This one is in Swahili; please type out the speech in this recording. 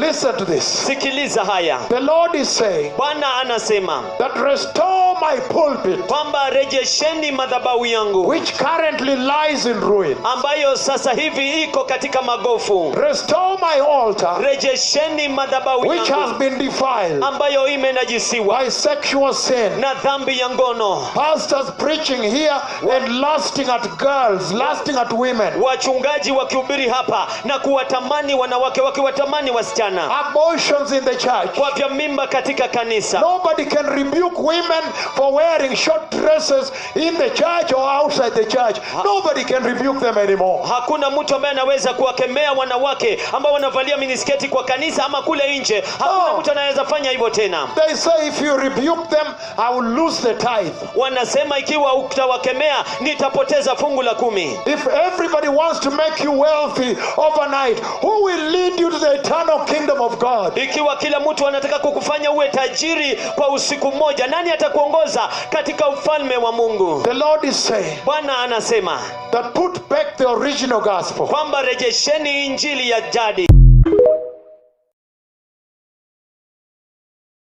Listen to this. Sikiliza haya. The Lord is saying Bwana anasema that restore my pulpit, kwamba rejesheni madhabahu yangu which currently lies in ruin. Ambayo sasa hivi iko katika magofu. Restore my altar, Rejesheni madhabahu which has yangu been defiled ambayo imenajisiwa by sexual sin. Na dhambi ya ngono. Pastors preaching here and lusting at girls, lusting at women. Wachungaji wakihubiri hapa na kuwatamani wanawake, wakiwatamani wasichana. Abortions in the church. Kuavya mimba katika kanisa. Nobody can rebuke women for wearing short dresses in the church or outside the church. Nobody can rebuke them anymore. Hakuna mtu ambaye anaweza kuwakemea wanawake ambao wanavalia minisketi kwa kanisa ama kule nje. Hakuna Oh. mtu anaweza fanya hivyo tena. They say, "If you rebuke them, I will lose the tithe." Wanasema ikiwa utawakemea nitapoteza fungu la kumi. If everybody wants to make you wealthy overnight, who will lead you to the eternal kingdom of God? Ikiwa kila mtu anataka kukufanya uwe tajiri kwa usiku mmoja, nani atakuongoza katika ufalme wa Mungu? The Lord is saying Bwana anasema that put back the original gospel. Kwamba rejesheni injili ya jadi.